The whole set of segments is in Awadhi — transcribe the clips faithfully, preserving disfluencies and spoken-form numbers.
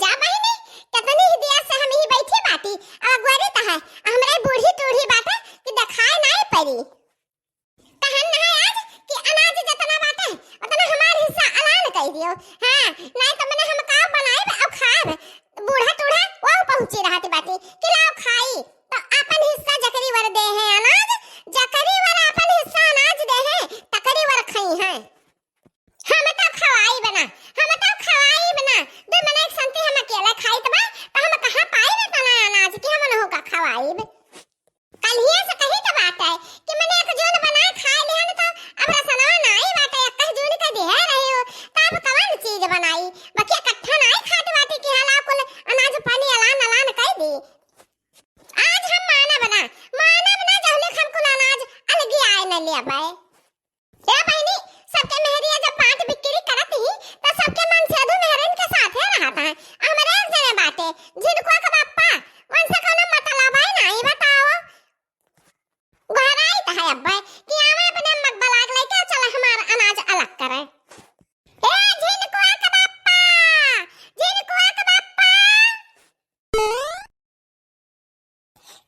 जा बहिनी, कितनी ही देर से हम ही बैठी बाटी, अब अगुआरी त है, हमरे बूढ़ी टूढ़ी बाटे कि देखाए नाई पड़ी। कहन ना है आज कि अनाज जतना बाटे, उतना हमार हिस्सा अलान कइ दियो। हाँ, नाई त मने हम का बनाइब अउ खाइब। बूढ़ा टूढ़ा वो पहुँची रहती बाटी कि लाओ खाई, त आपन हिस्सा जकरी वर दे हैं अनाज, जकरी वर आपन हिस्सा अनाज दे हैं, तकरी वर खइहैं। हम त खवाइब ना, हम त खवाइब ना। दू मनई के संती हम अकेले खाइत बा, त हम कहाँ पाइब इतना अनाज कि हम उनहू का खवाइब? कल्हिए से कही त बात है कि मने एक जून बनाए खाए लिहन त अब रसनवा नाई बाटे, एक जून के दिहे रही हो, त अब कवन चीज बनाई? बकिया कट्ठा नाई खात बाटी कि हाला कुल अनाज पानी अलान अलान कइ दी। आज हम मानब ना, मानब ना, जहले हम कुल अनाज अलगी आए न लेबै। ए बहिनी, सबके मेहरिया जब बाँट बिक्री करत ही, त सबके मन से अधू मेहरिन के साथे रहत है। हमरे एक जने बाटे, झिनकुआ के बप्पा, उनसे कौनो मतलब है नाई, बताओ। गोहराइत है अब्बे कि आवे अपने मग बलाग लेके, चल हमार अनाज अलग करे। ए झिनकुआ के बप्पा, झिनकुआ के बप्पा।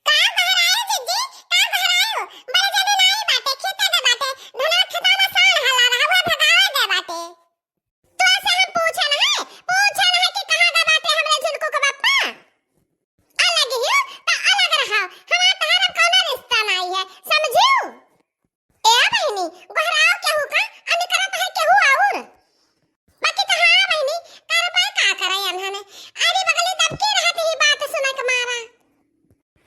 का बहरायो जिज्जी, का बहरायो? बड़े जने नाई बाटे, खेते के बाटे, धनवा खेतवा में साँढ़ हला रहा, हुआ भगावे गए बाटे। तो से हम पूछे नहीं, पूछे नहीं कि कहाँ गए बाटे हमरे झिनकू के बप्पा? अलग ही हो, तो अलग रहो, हमार तहार अब कौनो रिश्ता नाई है, समझियो? ए बहिनी, गोहराओ केहू का, अन करत है केहू और। बाकी तो हाँ बहिनी, करबे का करे अनहने। अरे बगली दबकी रहत ही बात सुने के मारा।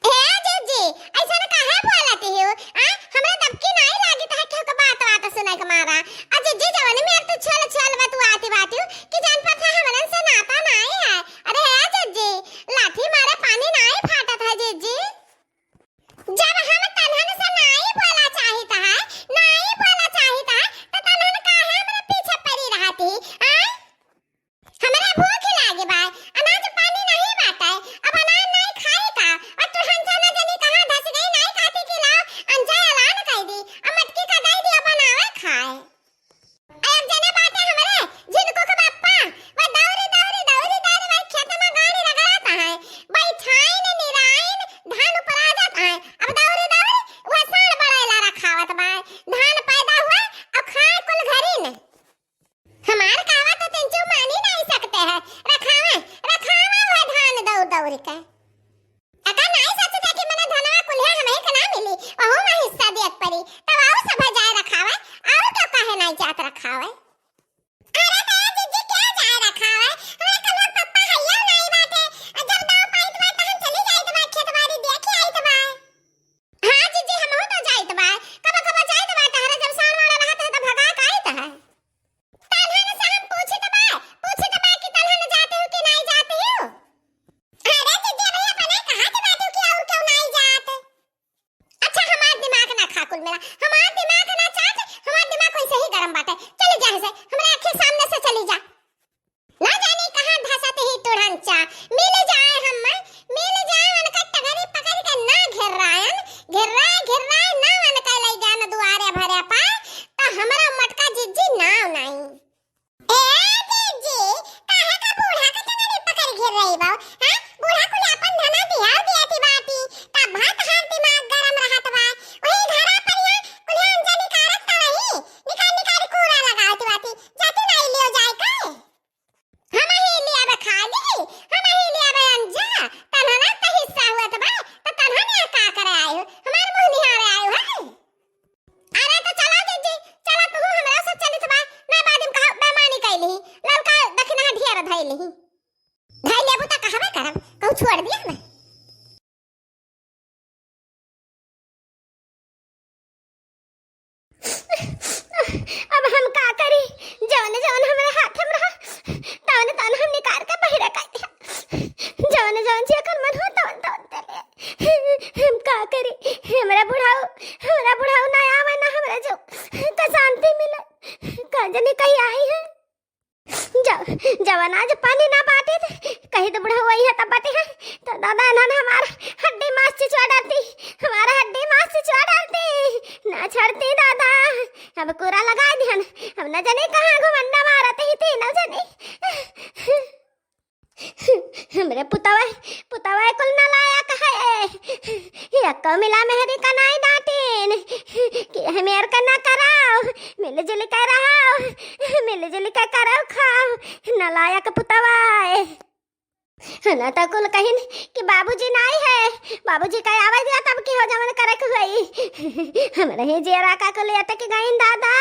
ए जिज्जी, ऐसन काहे बोलत ही हो? आ, हमरा दबकी नाई लागित है केहू के बात बात सुने के मारा। आ जिज्जी जवन में अब तू छल छल बतुआती बाटी हो कि जान पता हमरन से नाता नाई है। अरे ए जिज्जी, लाठी मारे पानी नाई फाटत है जिज्जी। जब हम तन्हन से नाई बोला चाहित है, नाई बोला चाहित है, त तन्हन काहे हमरे पीछे पड़ी रहती, आय? हमरे भूख लागे बा, अनाज पानी नहीं बाटे, अब अनाज नाई खाई का? और तू हंसा न जनी कहाँ धस गई, नाई कहती कि लाओ, अंजा अलान कह दी, अब मटकी का दे दिया बनावे खाए। एक जने बाटे हमरे, झिनकू के बप्पा, वो दौरी, दौरी, दौरी, दौरी, वही खेत में गाड़ी रगड़त है। बैठाइन, निराइन, धान उपराजत है। अब दौरी, दौरी, वो साँढ़ बड़ैला रखावत बा। धान पैदा हुआ, अब खाए कुल घरी न। हमार कहवा तो तिनचू मानी नहीं सकते हैं। रखावे, रखावे वो धान दौर, दौरी के। अगर नाई सोचता कि मने धनवा कुल्हे हमही के ना मिली, वहू में हिस्सा देत पड़ी, तब आऊ सभे जाए रखावे, आऊ तो काहे नाई जात रखावे? अरे तो ए जिज्जी के जाए रखावे, हमरा कलवा पप्पा हइया नाई बाटे, जब दाव पाइत बा त हम चली जाइत बा, खेत बाड़ी देख आइत बा। हाँ जिज्जी, हमहू तो जाइत बा, कबो कबो जाइत बा, तहरा जब साँढ़ वाँढ़ रहत है त भगा के आइत है। तन्हन से हम पूछित बा, पूछित बा कि तन्हन जाते हो कि नाई जाते हो? अरे जिज्जी, अबही अपने कहत बाटू कि और क्यों नाई जात? अच्छा, हमार दिमाग ना खा कुल मिला, हमार दिमाग ना चाट, हमार दिमाग वैसे ही गरम बाटे। चली जा यहाँ से, हमरे आँखी सामने से चली जा। ना जानी कहाँ धसत ही टुढ़नचा, मिल जाए हम, मिल जाए उनका टगरी पकड़ के ना घेर्रायन, घेर्राए, घेर्राए ना उनका लई जान दुआरे भरे पाए, त हमरा मटका जिज्जी नाव नाई। ए जिज्जी, काहे का बूढ़ा के टंगरी पकड़ घेर रही बा? हैं? बूढ़ा कुल आपन धना दिया दिया थी बाटी, तब भात हाथ दिमाग गरम रहत बा। वही घरा पर यहाँ कुल अंजा निकारत त रही, निकार निकार कूड़ा लगावत बाटी। जाती नाई लियो जाए का? हम ही लिया बे खा ली, हम ही लिया बे अंजा, तन्हना त हिस्सा हुआ त बा, त तन्हन यहाँ का करे आए हो? हमार मुँह निहारे आए हो है? अरे तो चला जिज्जी, चला तू हमरा से चलित बा, ना बाद में कहा बेमानी कैली, ललका दखिना ढेर धैली। धै लेबू त कहबे करब, कहूँ छोड़ दिया ना। अब हम का करी, जवन जवन हमरे हाथ में रहा, तवन तवन हम निकाल के बहिरा कर दिया। जवन जवन जेकर मन हो तवन तवन दे ले। हम का करी, हमरा बुढ़ाऊ, हमरा बुढ़ाऊ ना आवे ना हमरा जो का शांति मिले। का जनी कहीं आई है। जब, जब अनाज पानी ना बाटे त कहीं तो बुढ़ाऊ आई है तब बाटे है। तो दादा इन्हन हमार हड्डी मांस चिचवा डालती, हमार हड्डी मांस चिचवा डालती। ना छोड़ती दादा, अब कूड़ा लगा दिहन। अब न जाने कहाँ घुमंडा मारत ही तीनों जने। हमरे पुतवा, पुतवा कुल नालायक है। यक्को मिला मेहरी का नाई डांटिन कि हमेर का ना कराओ, मिलजुल के रहो, मिलजुल के करो खाओ, नालायक पुतवा है। ना तो कुल कहिन कि बाबूजी नाई है, बाबूजी का आवे दिया तब की हो जवन करे के हुई। हमरे ही जियरा का कुल अटक गइन दादा।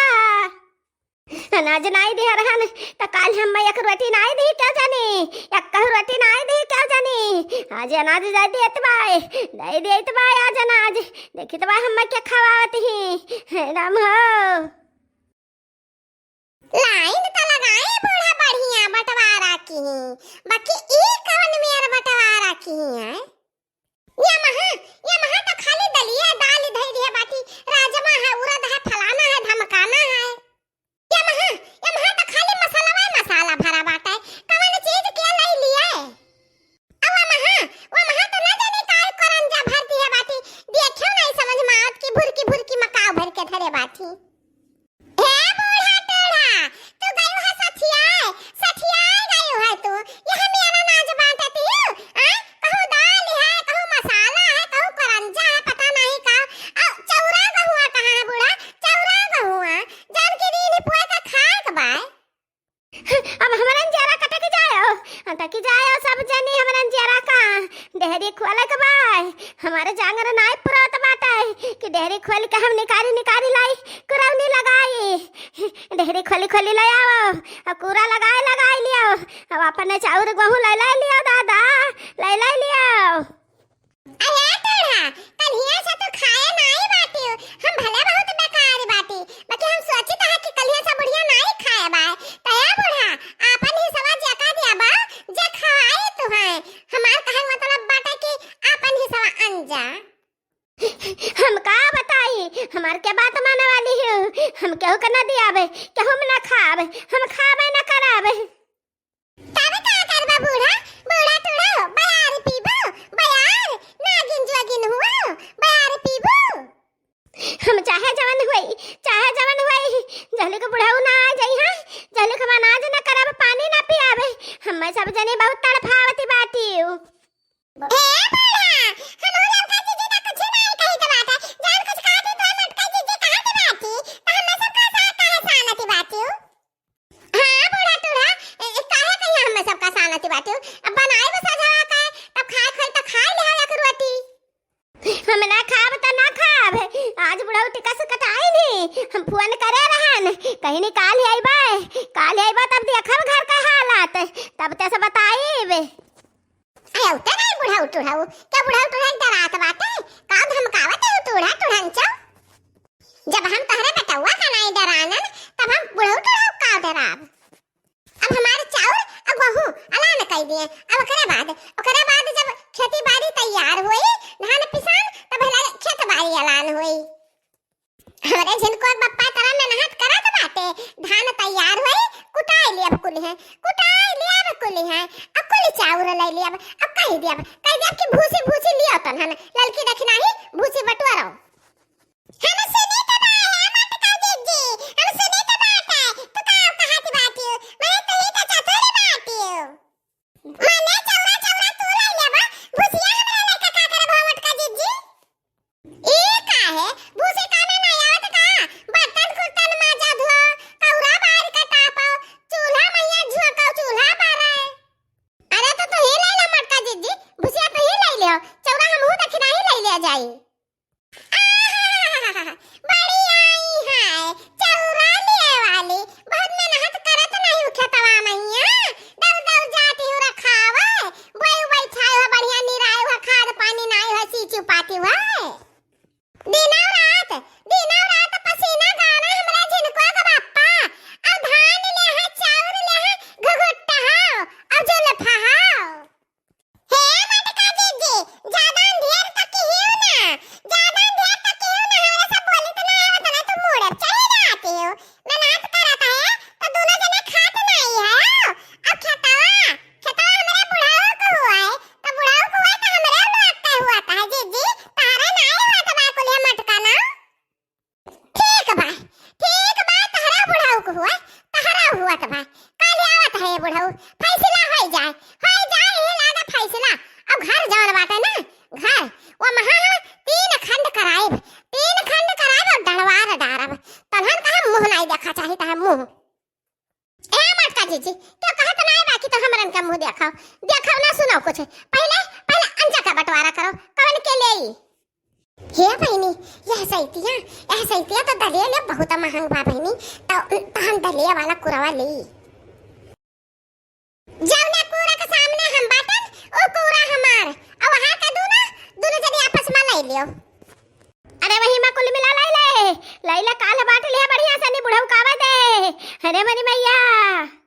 अनाज नाई दिहे रहन, त काल हम एक रोटी नाई दी, का जानी, एक कहू रोटी नाई दी, का जानी। आज अनाज दे देत बाय, दे देत बाय आज अनाज। देखित बाय हम के खवावत ही, हे राम हो। लाइन त लगाए बूढ़ा बढ़िया बंटवारा की, बाकी ई कवन मेर बंटवारा की है? ये महा, ये महा त खाली दलिया दाल धई दिहे बाटी, राजमा है, उरद है, फलाना है, धमकाना है। ये महा, ये महा त खाली मसाला मसाला भरा बाटे, कवन चीज के लई लिए? अब वो महा, वो महा त ना जाने काय करंजा भर दिहे बाटी, देखियो नहीं समझ में आवत कि भुरकी भुरकी मकाव भर के धरे बाटी। हे बूढ़ा टूढ़ा, तू गयू है सठियाए, सठियाए गयू है तू। यह मेरा नाज बांटती हूँ, आय? कहूँ दाल है, कहूँ मसाला है, कहूँ करंजा है, पता नहीं का। अब चौरा गहुआ कहाँ है बूढ़ा? चौरा गहुआ, जौन की रीन पुए का खाए के बाय। अब हमरन जरा कटक जायो, अटक जायो सब जनी हमरन जरा का। डेहरी खोले के बाय, हमारे जांगर नाई पुरात बाटे कि डेहरी खोल के हम निकारी निकारी लाई, कुरौनी लगाई। डेहरी खोली खोली ले आओ, अब कूरा लगाए लगाए लियो, अब अपने चाउर गहूँ ले ले लियो दादा, ले ले लियो। अरे टूढ़ा, कल्हिया से तू खाए नाई बाटी, हम भले बहुत बेकार बाटी, बाकी हम सोचित है कि कल्हिया से बुढ़िया नाई खाए बाय। त ए बूढ़ा, आपन हिस्सा जेका दिया बा, जे खवाई तू है। हमार कहे के मतलब बाटे कि आपन हिस्सा अन जा। हम का बताई, हमार के बात माने वाली हो, हम केहू के ना दियाबे, केहू में ना खाबे, हम खाबे ना कराबे। तब का करबा बूढ़ा, बूढ़ा टूढ़ा, बयार पीबो, बयार, नागिन जोगिन हुआ, बयार पीबो। हम चाहे जवन हुई, चाहे जवन हुई, जहले को बुढ़ऊ ना आ जाई, हाँ, जहले को हम अनाज ना करब, पानी ना पियाबे, हम सब जने बहुत तड़फावती बाटी। ए बूढ़ा, हम लोग का जीजी ना कुछ नहीं कही तो बात है, जान कुछ कहा थी तो मटका जीजी कहा थी बाटी, तो हम सब का सा-, काहे सानती बाटी? हाँ, बूढ़ा टूढ़ा, ए, ए, काहे कहिया हमें सबका सानती बाटू? अब बनाए बस अझवा का, तब खाए खोई तो खाए ले एक रोटी। हम ना खाब त ना खाब, आज बुढ़ऊ टिकस कटाई नहीं, हम फोन करे रहन, कहीं नहीं काल ही आइबे, काल ही आइबे तब देखब घर का हालत, तब ते से बताइब। अरे उतर नहीं बुढ़ऊ टूढ़ऊ, क्या बुढ़ऊ टूढ़ा डरात बाटे? का धमकावत है टूढ़ा टूढ़न चौ? जब हम तोहरे बेटउआ का नाई डरानन, तब हम बुढ़ऊ टूढ़ऊ का डराब? अब हमार चाउर अउ गहूँ अलान कई दिए। अब ओकरे बाद, ओकरे बाद जब खेती बाड़ी तैयार होई, धान पिसान, तब भला खेत बाड़ी अलान होई। हमरे झिनको के बप्पा तरा मेहनत करत बाटे, धान तैयार होई, कुटाई लियब कुलिहे, कुटाई लियब कुलिहे, अब कुल चाउर ले लियब, अब कह दियब, कह दियब कि भूसी, भूसी लियो तनहन, ललकी देखी नाही, भूसी बटुआ रहो। हम सुनी त बा है, मटका जीजी, हम सुनी त बाटे, तू का कहत बाटियो? मने तू ही त चतुर बाटियो। मने चौरा, चौरा तू लाई लेबा, भुसिया हमरा लइका का करबा, मटका जीजी? ई का है? भूसी कामे ना आवत का? बर्तन कुर्तन माजा धो, कौरा बाहर का टापो, चूल्हा मैया झोंको, चूल्हा बारे। अरे तो तू ही लाई ले, मटका जीजी, भुसिया तू ही लाई ले, चौरा हमहू दखिना ही लाई ले जाई। आहा, बड़ी आई है, चौरा लिए वाली, बहुत मेहनत करत नहीं हो खेतवा मैया, दौड़ दौड़ जाती हो रखावे, बोई बैठाए हो, बढ़िया निराए हो, खाद पानी नाई हो, सींचू पाती हो। दिनौ रात, दिनौ रात पसीना गाना हमरा झिनको के बाप्पा, अब धान ले है, चाउर ले है, घुघुट्टा हो, अब जुल्फा हो। हे मटका जीजी, ज्यादा अंधेर तक हियो ना, ज्यादा अंधेर तक हियो ना, हमरा सब बोली तो ना आवत ना, तू मूड़े चढ़े जाती हो, मेहनत करत है, तो दोनों जने खात नहीं है, अब खेतवा, खेतवा हमरे बुढ़ऊ को हुआ है, तो बुढ़ऊ को हुआ है, तो हमरे लोग का हुआ था, जीजी, तारा नहीं हुआ था, बाकुलिया मटका ना। ठीक बा, ठीक बा, तहरा बुढ़ऊ के हुआ, तहरा हुआ त बा। काल आवत है बुढ़ऊ, फैसला होई जाए, होई मुँह। ए मोटका जीजी, केउ कहत नाहीं बा कि तो हमरन का मुँह देखाओ, देखाओ ना सुनाओ कुछ। पहिले, पहिले अंचा का बंटवारा करो, कवन के लेई? हे बहिनी, यह सैतिया, यह सैतिया तो दलिया ले बहुत महंग बा बहिनी, तो, तो हम दलिया वाला कुरवा लेई। जौने कूड़ा के सामने हम बाटन, उ कूड़ा हमार, और वहाँ के दूनो, दूनो जनी आपस में लई लियो। अरे वही में कुल मिला लई ले, लई ले, काल बाँट लिया बढ़िया से, नी बुढ़ऊ कावा दे। अरे मरी मैया।